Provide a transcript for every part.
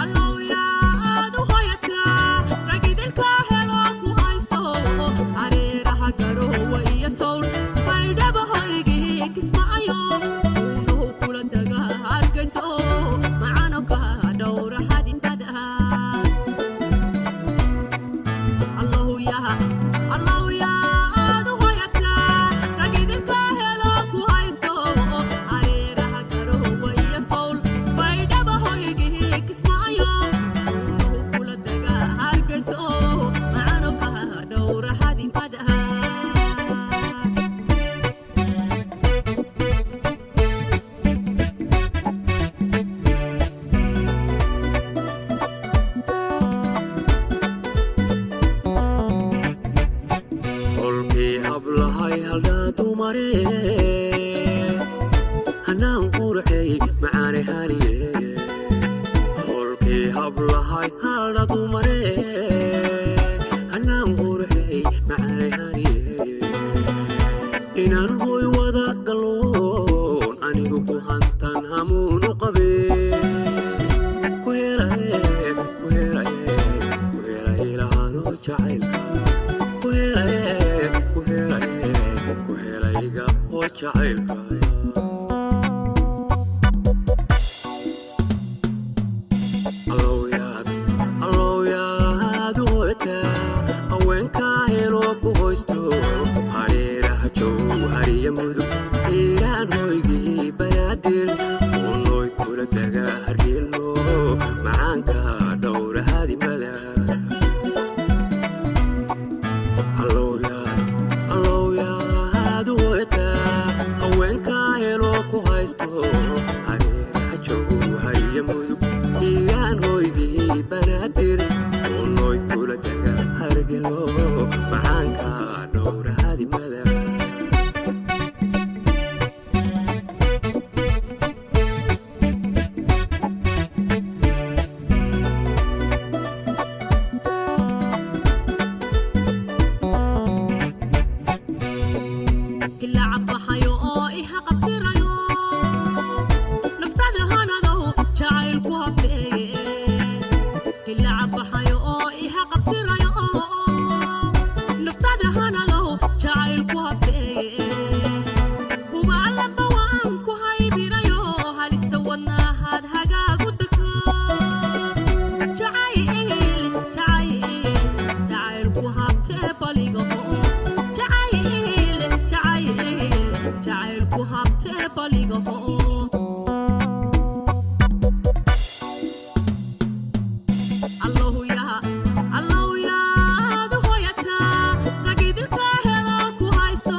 Allowyaad u hoyataa rag idilka helo ku haysto, hareeraha Garoowa iyo Sowl, Baydhaba hoygii Kismaayo, uunahu kula taga Hargayso, macanowka dhowra hadimada. Allowyaad u hoyataa rag idilka helo ku haysto, hareeraha Garoowa iyo Sowl, Baydhaba hoygii Kismaayo, uunahu kula taga Hargayso, macanowka dhowra hadimada. Qolkii hablahay haldhaa dumare, hanaan qurxey macaane haniye. Qolkii hablahay haldhaa dumare, hanaan qurxey macaane haniye. Inaan hoy wada galoon anigu ku hantan hamuun u qabe, ku helaye, ku helaye, ku helay ilaano jacaylka, ku helaye, ku helaye, ku helayga oo jacaylka. Allowyaad, allowyaad u hoytaa haweenkaa helo ku hoysto, hareeraha Jow hariya Mudug, Hiiraan hoygii Banaadir, unooy kula daga Hargeelno, macaanka dhowra hadimada. Allowyaad, allowyaad u hoytaa haweenkaa helo ku haysto, hareeraha Jow hariya Mudug, Hiiraan hoygii Banaadir, unooy kula daga Hargelo, macaanka dhowra hadimada. Ilaa baxayo oo iha qabtirayo naftada hanadow jacaylku habbeeye. Ilaa baxayo oo iha qabtirayo naftada hanadow jacaylku habbeeye. Hubaalamba waan ku haybinayo halista wadnahaad hagaagu degto. Jacayl, jacayl, jacaylku habtee baligaho. Jacayl, jacayl, jacaylku habtee baligaho. Allowyaad u hoyataa rag idilka helo ku haysto,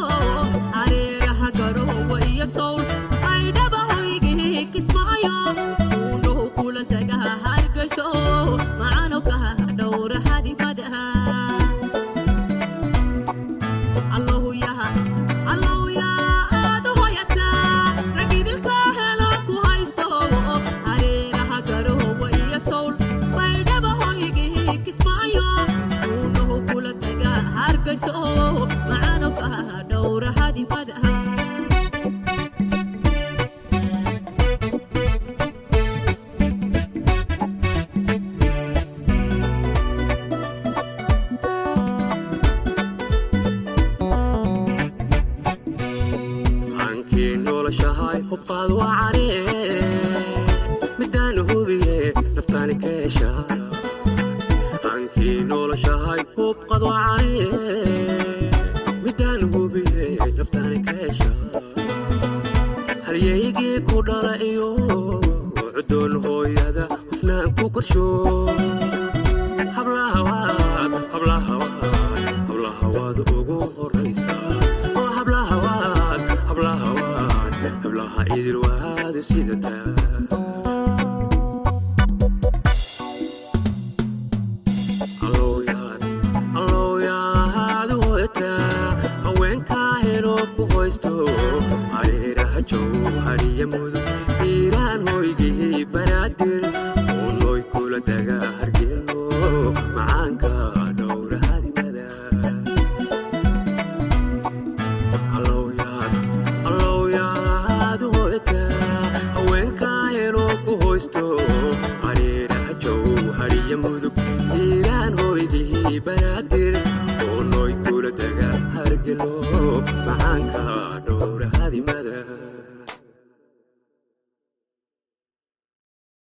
hareeraha Garoowa iyo Sowl, Baydhaba hoygii Kismaayo, uunahu kula taga Hargayso, macanowka dhowra hadimada. Allowyaad u hoyataa rag idilka helo ku haysto, hareeraha Garoowa iyo Sowl, Baydhaba hoygii Kismaayo, uunahu kula taga Hargayso, macanowka dhowra hadimada. Hankii noloshahay hubqaad waa caree, midaan hubiye naftaani ka hesha. Hankii noloshahay hubqad waa caree, midaan hubiye naftaani ka hesha. Halyaygii ku dhala iyo cudoon hooyada hufnaan ku korsho. Hablahawaad, hablahawaad, hablahawaad ugu horaysa oo hablahawaad, hablahawaad, hablaha idil waad sidataa. Allowyaad, allowyaad u hoytaa haweenkaa helo ku hoysto, hareeraha Jow hariya Mudug, Hiiraan hoygii Banaadir, unooy kula daga Hargeelno, macaanka dhowra hadimada. Allowyaad, allowyaad u hoytaa haweenkaa helo ku hoysto. Mudug, Hiiraan, hoygii Banaadir, oo nooy kula taga hargelo macaanka.